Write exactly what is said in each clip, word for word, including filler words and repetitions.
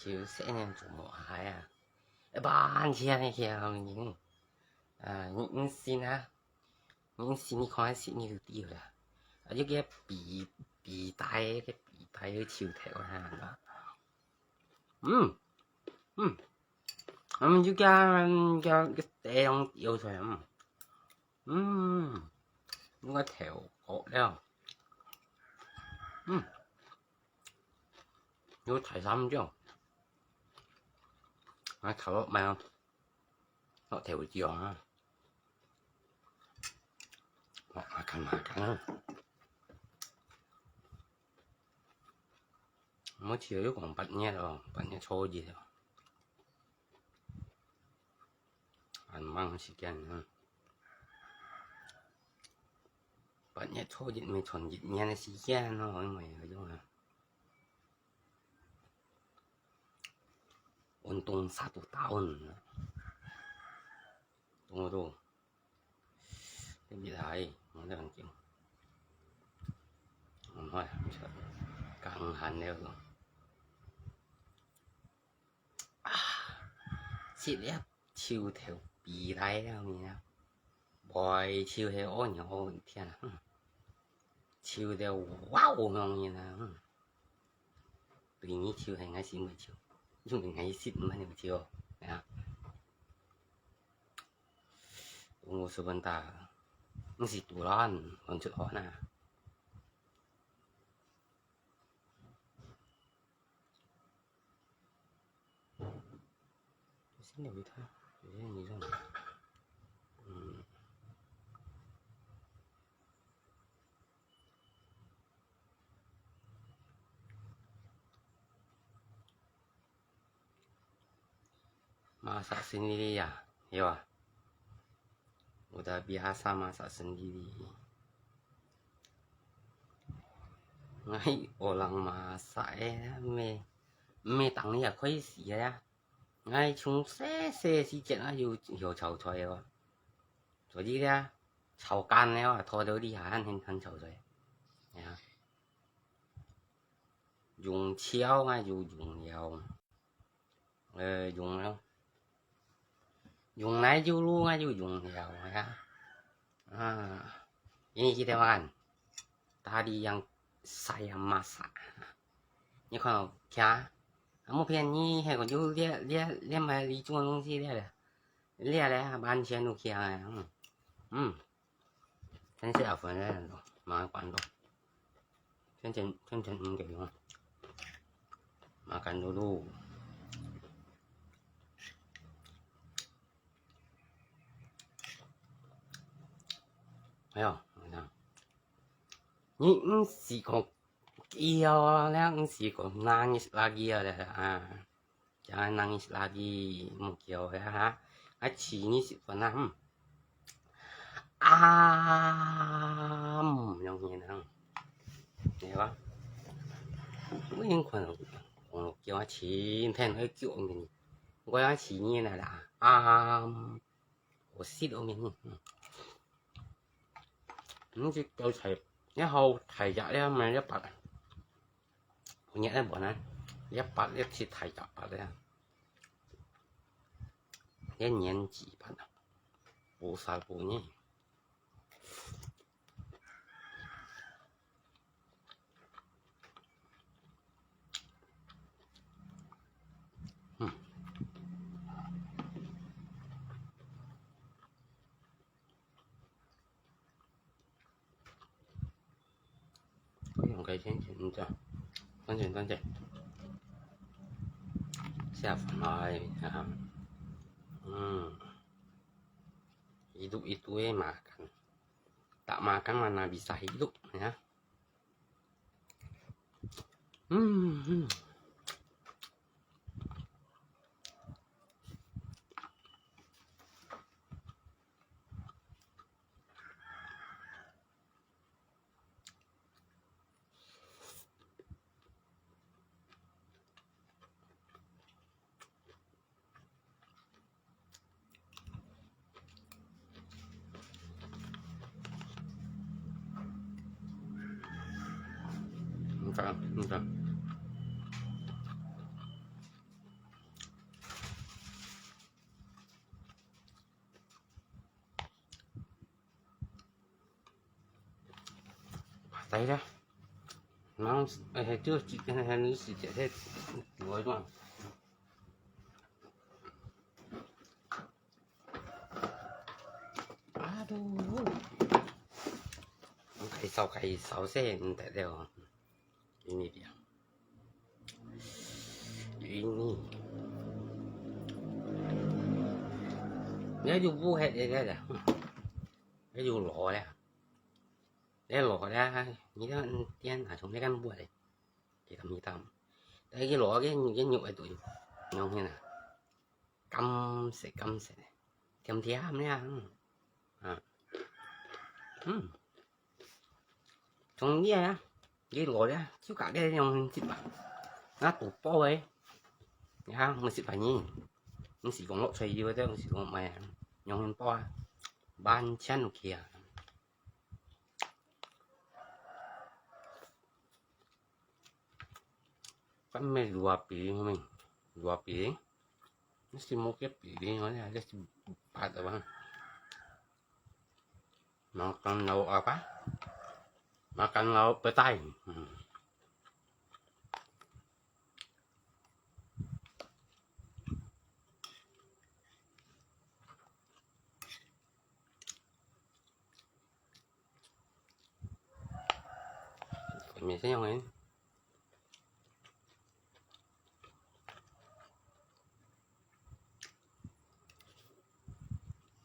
有細人做無害啊，一般錢个錢人，啊，你你信啊，你信你看下信你就知啦。啊，有个皮皮帶，个皮帶个手頭啊，嗯嗯嗯，有个个个地方搖出來，嗯嗯，有个頭殼了，嗯。 有大三張，啊，頭殼嘛，落頭獎啊，哦，makan makan啊，我就有講八月哦，八月初一哦，還慢時間啊，八月初一咪存一年个時間咯，因為該種啊。 Untung satu tahun. Tunggu tu. Lebih hari, mana yang king? Ang hai, bisa. Kang han liao tu. Ah, 食了樹頭皮帶了面啊，背就係屙尿屙天啊，哼，臭到哇哦樣人啊，哼。對你臭係𠊎先會臭，因為𠊎食毋係你臭，係啊。Tunggu sebentar，毋係突然，講出口那。 Sini kita, ini kan. Hmm. Masak sendiri ya, yo. Udah biasa masak sendiri. Ngai orang masak eh, me, me tang ni ya koi si ya. Ngai chung se se si jen a yo yo chau choi yo. Jadi ya, chau kan yo, to do di han hen han chau choi. Ya. Dùng cháo ngai yo dùng liao. Ê, dùng liao. Dùng nai yo lu ngai yo dùng liao ya. Ah, ini kita makan. Tadi yang saya masak. 你看哦，看，啊，沒騙你，那個有這這這買禮物的東西，這這這，完全都看啊，嗯嗯。 Ten siya apa na yan, mga kwan to. Ten ten ten ten ang kayo. Makan dulu. Ayo, ano. Ni ang siko kiyo lang ang siko nangis lagi ya, ah. Jangan nangis lagi, mungkin ya, ha. Aci ni si pernah, hmm. Am, yang ni nang. Ya, ba? Mungkin kalau kalau kau aci, ten ai kau ni. Kau aci ni na lah. Am, 我食到面。嗯，這韭菜，一口大隻了，買一百。我日日無呢，一百一次大隻百了。一年幾百啊，無啥無呢。 Kau yang kai chen chen chen, chen chen chen chen. Siap mai, ha. Hmm. Hidup itu eh makan. Tak makan mana bisa hidup, ya. Hmm. Hmm. Mantap, mantap. 來了，然後，哎，就，就，就，就，就，就，Aduh, ang kaisaw-kaisaw seh, ang tete oh. Ini dia. Ini. Dia ju buhet dia dah. Dia ju lo dia. Dia lo dia. Ni dia tian ah, chúng dia kan buat dia. Dia kan hitam. Dia lo dia, dia nyuk itu. Nyong hin ah. 金色金色，甜甜个啊，嗯，啊，嗯，中意啊，你落咧，就家己用食吧，那肚饱个，你看，毋食飯呢，毋是講落菜油个，毋是講買啊，用心包啊，萬千有去啊。 Kan may dua piring kami. Dua piring. Mesti mau ke piring mana ada si empat apa? Makan lauk apa? Makan lauk petai. Hmm. Mì sẽ không ấy.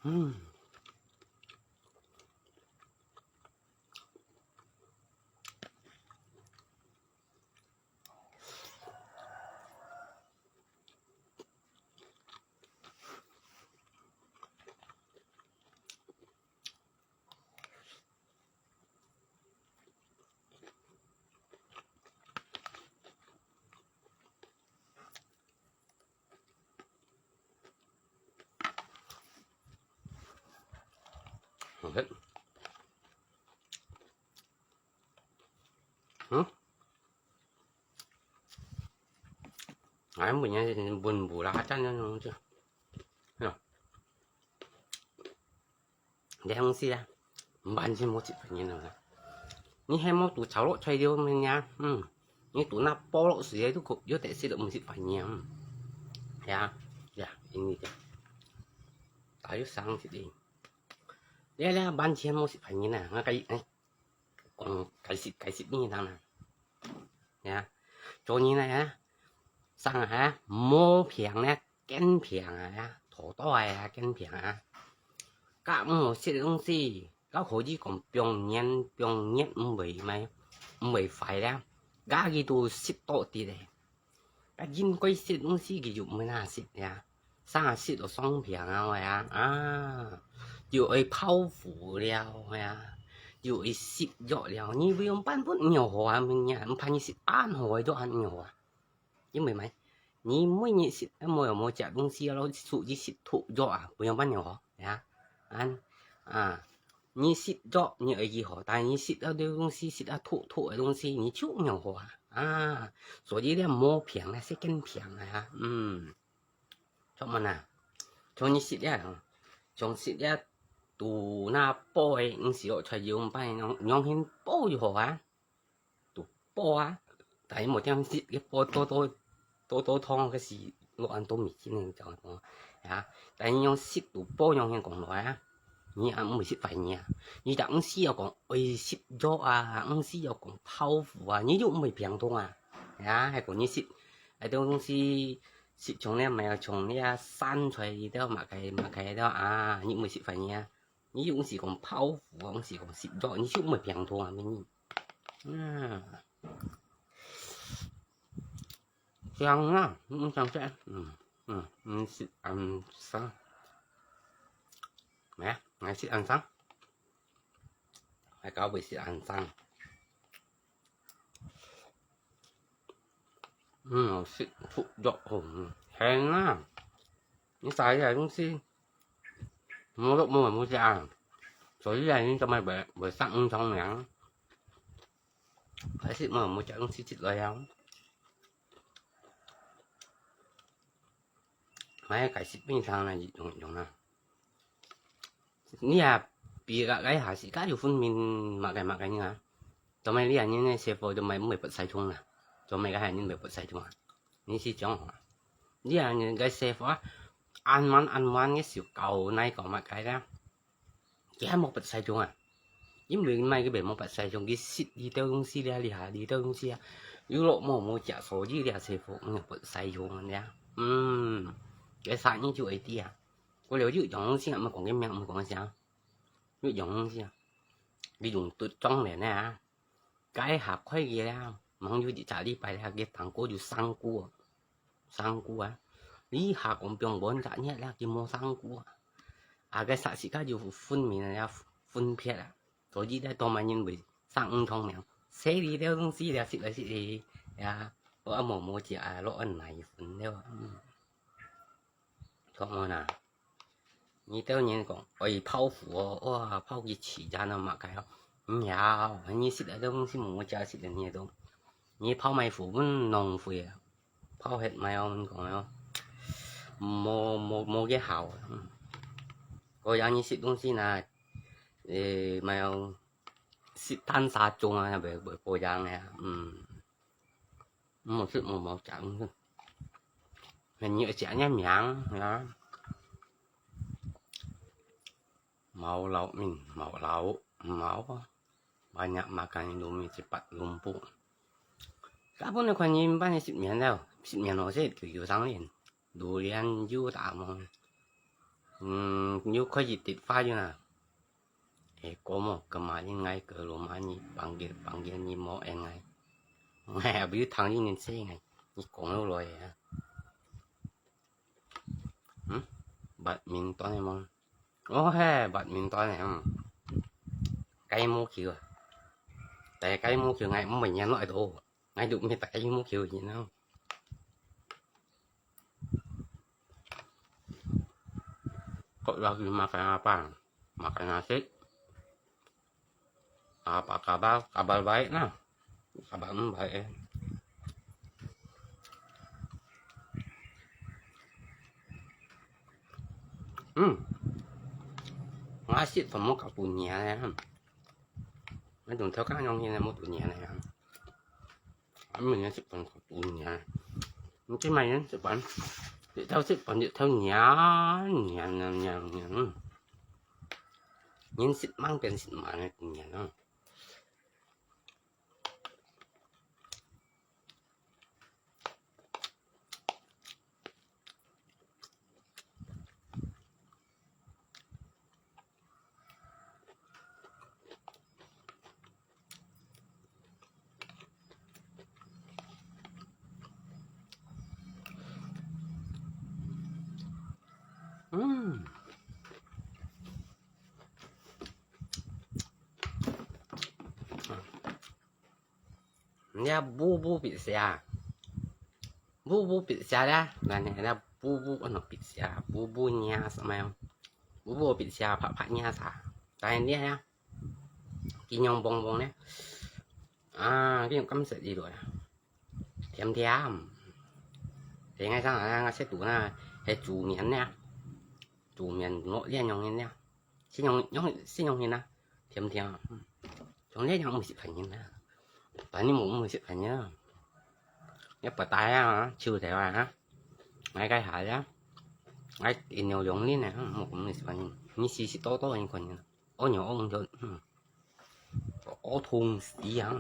Hmm. Hông hét. Hử? Ai, mùi nhá, bùn bù lá chăn nhá, nhá. Hé hông xí á, m̀ ban chhin mô chit phải nhìn nào nè. Nhi hé mô tủ cháo lộn xoay điêu mê nhá. Ừm. Nhi tủ nạp bó lộn xứ ấy tủ cục yô tệ xí lộn mùi chit phải nhìn. Ừm. Ya, ya, ini ya. Ta yô sang chit đi. Lê lê ban chhin mô chit phải nhìn nè. Ngà cái, cái, cái xịt, cái xịt nhi thằng nè. Ya. Cho nhi nè ya. Sang hả, mô phiàng nè. 健康啊，頭到尾啊，健康啊。甲毋好食个東西，到可以講放年，放年毋會咩，毋會壞啦。甲佢都食到啲咧。甲應該食東西，佢就毋會那食呀。啥食到生病啊，喂啊，啊，又愛泡芙了，喂啊，又愛食藥了。你不用半分尿好啊，明年，毋怕你食恁好个都恁尿好啊。 因為咩？你每日食，無有無食東西咯，屬於食毒藥啊，不用半樣哦，呀。Anh, à, 你食藥，你愛幾好，但係你食到這東西，食到毒毒个東西，你就毋好啊。啊，所以咧，無病啊，係健康啊，嗯。做麼啊？像你食了，像食了，肚那飽个，毋係哦，才有擺，樣，樣形飽就好啊。 都飽啊，但係無點食，个飽多多，多多湯，該時落恁多味精个，你知無？啊，但係樣食都飽，樣形講來啊，你也毋會食壞呢啊。你就毋使要講愛食肉啊，毋使要講泡芙啊，你就毋會病痛啊。啊，還講你食，哎，這東西食從了，買從了，生出來个，麼个麼个个啊，你毋會食壞呢啊。 你又毋係講泡芙，毋係講食藥，你就毋會病痛啊，咩呢？嗯。香啊，嗯，香香，嗯，嗯，嗯，食，嗯，生。咩啊？𠊎食恁生。𠊎搞會食恁生。 嗯，食毒藥哦，嗯，係啊。你食這東西，無毒無無食啊。所以啊，你做麼會，會生病呢？還係無無食東西出來啊？買个食品上來用用啊。你啊，比較該下時間有分明麼个麼个呢？做麼个這人个社會做麼个毋會發財種啊？做麼个該人會發財種啊？你試想下，這人个社會啊，恁慢恁慢个時候，搞哪個麼个啦？佢還無發財種啊？因為麼个佢會無發財種，佢食這兜東西了，這下這兜東西啊，有落無無食，所以這社會毋會發財種啊。嗯，該啥人就會知啊？過了有樣東西啊，毋講个名，毋講个啥，有樣東西啊，佢用毒種來呢啊。 該下開个了，吂有一隻禮拜了，佢當過有生菇哦，生菇啊！你下講放半隻月了，佢無生菇啊！啊，該煞時間有分明啊，分別啊，所以咧，多麼人會生毋同名，食這兜東西了，食來食去呀，我也無無食啊，落安奶粉了，嗯。 著無啦？你兜人講，愛泡芙哦，哇，泡佢自然哦，麼个哦。毋要，你食个東西無價值个，你都，你泡麼个芙粉浪費啊，泡忒麼个哦，講哦，無無無个效啊。嗯。過樣你食東西呢，誒，麼个哦，食蛋沙盅啊，會會保養个啊，嗯。 毋好食，毋好食，毋好食。Hanya食个名啊。Mau lauk min, mau lauk, mau. Banyak makan indomie cepat lumpuh. Kapan ni kuan ni ban ni sip mian tau, sip mian lo sip tu yu sang lin. Durian yu ta mo. Hmm, yu koi yi tit fa yu na. Eh, komo kemarin ngai ke rumah ni panggil-panggil ni mo eh ngai. Ngai abis tang ni nin se ngai. Ni kong lo lo ya. Hmm? Badminton eh mo. Oh he, badminton eh. Hmm. Kai mo kiu. Tai kai mo kiu ngai mo nyan lo ai do. Ngai du mi tai kai mo kiu ni no. Kok lagi makan apa? Makan nasi. Apa kabar? Kabar baik nah. Kabar em baik eh. Hmm. Nasi temu kau punya ya. Ngai dong tau kan yang ini mau punya ya. Ăn mình ăn súp bánh có tù nhá. Cái mày ăn súp bánh. Để thâu súp bánh để thâu nhá. Nhá nhá nhá nhá. Nhìn súp mang bên súp mà này tù nhá nó. Ừm. Nè bu bu pit sia. Bu bu pit sia nè. Nè nè nè bu bu ano pit sia. Bu bu nia sa mai. Bu bu pit sia pha pha nia sa. Tai nia nè. Ki nyong bong bong nè. À, ki nyong cam sệt đi rồi. Thiam thiam. Thế ngay sang là ngay sẽ tủ na. Hay chủ miến nè. Chủ miến ngộ liên nhong nè. Xin nhong nhong xin nhong nè. Thiam thiam. Trong nét nhong mười sip phải nhìn nè. Tại ni mù mười sip phải nhìn. Nhớ bật tai á, chiêu thế à hả? Ngay cái hả á. Ngay in nhiều giống đi nè, một cũng mười sip phải nhìn. Như xì xì tô tô như còn nhìn. Ô nhiều ô mừng thôi. Ô thùng xì hả?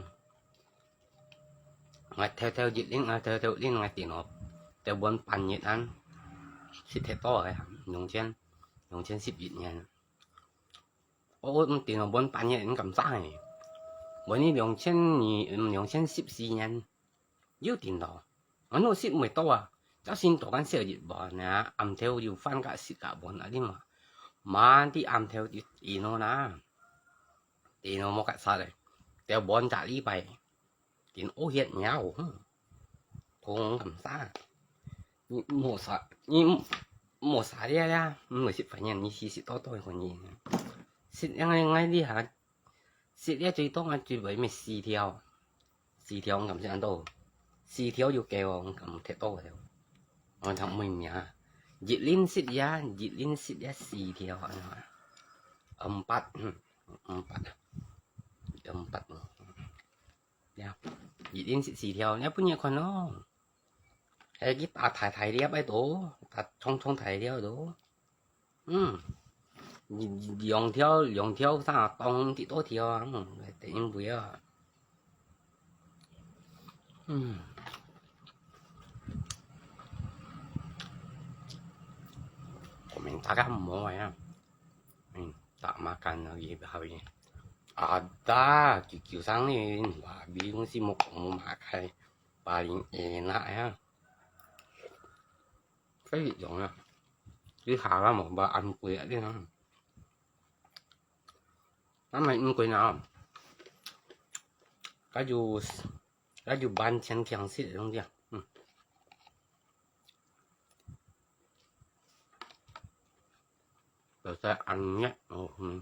Ngai theo theo dịch đến ngai theo theo đến ngai tiền nộp. Theo bốn pan nhiệt ăn. Xịt theo to rồi hả? Nhung chen. Nhung chen xịt dịch nha. Ô ô tiền nộp bốn pan nhiệt ăn cảm giác này. Bốn đi nhung chen nhị nhung chen xịt xì nha. Yuk tin lo. Anu sit mui to a. Chau sin to kan sel yit bon na. Am theo yu fan ka sit ka bon a di ma. Man ti am theo ti ino na. Ti ino mo ka sa le. Theo bon cha li bai. Tin o hiet miao. Thong kam sa. Ni mo sa. Ni mo sa dia dia. Mo sit fa nyan ni si sit to to ko ni. Sit yang ngai di ha. Sit ya chui to ngai chui bai me si theo. 四條，我感覺恁多，四條有夠哦，我感覺忒多了。我讀毋明啊，一輪sit呀，一輪sit呀，四條啊，empat，嗯，empat，empat。恁細條，你分人看咯。哎，佢打大大粒个都，打長長大粒都。嗯，兩條兩條三當幾多條啊？嗯，等因為啊。嗯。我们大家唔好呀。嗯，tak makan lagi babi. Ada, cucu sang ni, babi kong si mok mok makai. Paling enak ya. Cái gì dọn à? Cái hà ra một bà ăn quẹt đi hả? Nó mày ăn quẹt nào? Cái dù, cái dù bán chén kiang xịt ở trong kia. Ừ. Rồi sẽ ăn nhé. Ồ, ừ.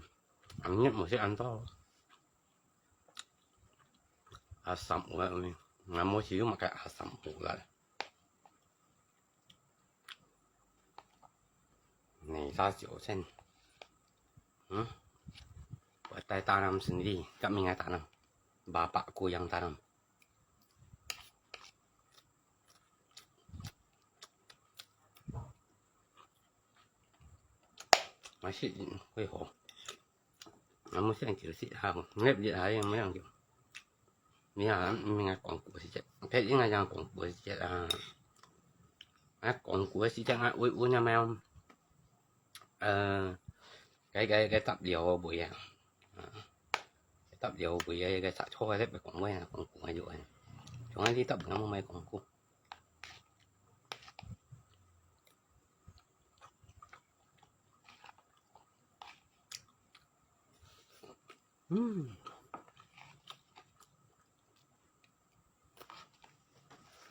Ăn nhé một sẽ ăn to. Asam ulat ui. Ngamuk siu makai asam ulat. Ni sa siu sen. Hmm? Buat tai tanam sendiri. Kami ngai tanam. Bapakku yang tanam. Masih, wei ho. Ngamuk siang kiu sit ha, ngep lit ha, yang mayang kiu. Ni ha, mi ngai kong ku si chet. Cái ý ngai yang kong ku si chet ha. Ngai kong ku si chet ngai ui ui nha mèo. Ờ, cái, cái, cái tạp liều bụi à. Ờ, cái tạp liều bụi à, cái sạ chua cái tạp kong bụi à, kong ku ngai yu à. Chúng ngai đi tạp ngamuk mai kong ku. Ừm.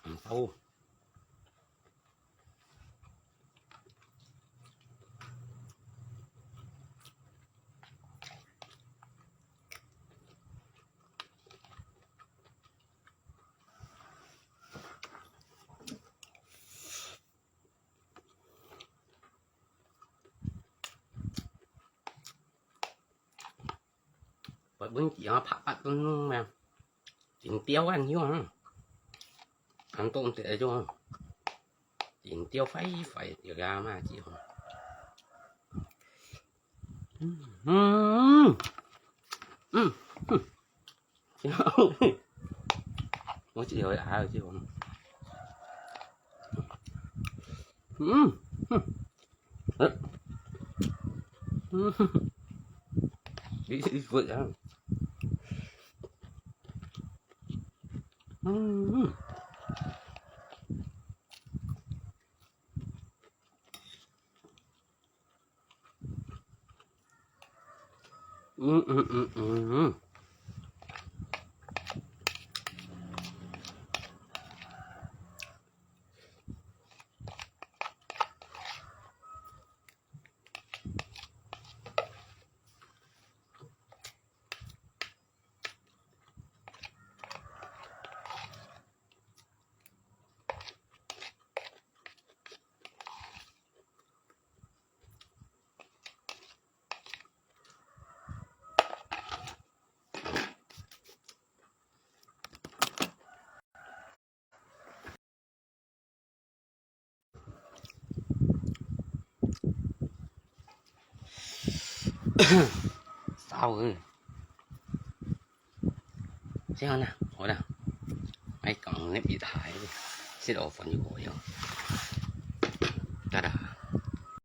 Ăn tau. Bớt bún chỉ nó phá bát bún mà. Chính tiêu ăn hiu hả? Ăn tôm tệ chứ. Chính tiêu phải phải tiểu ra mà chỉ hả? Ừm. Ừm. Ừm. Ủa, chị rồi à, chị rồi. Ừm. Ừm. Ừm. Chị, chị vượt à. Ừm. Ừm, ừm, ừm, ừm. Sao ư? Thế hả nè, ủa nè. Ai còn nếp bị thái. Xếp ổ phần như ổ nhau. Ta đã.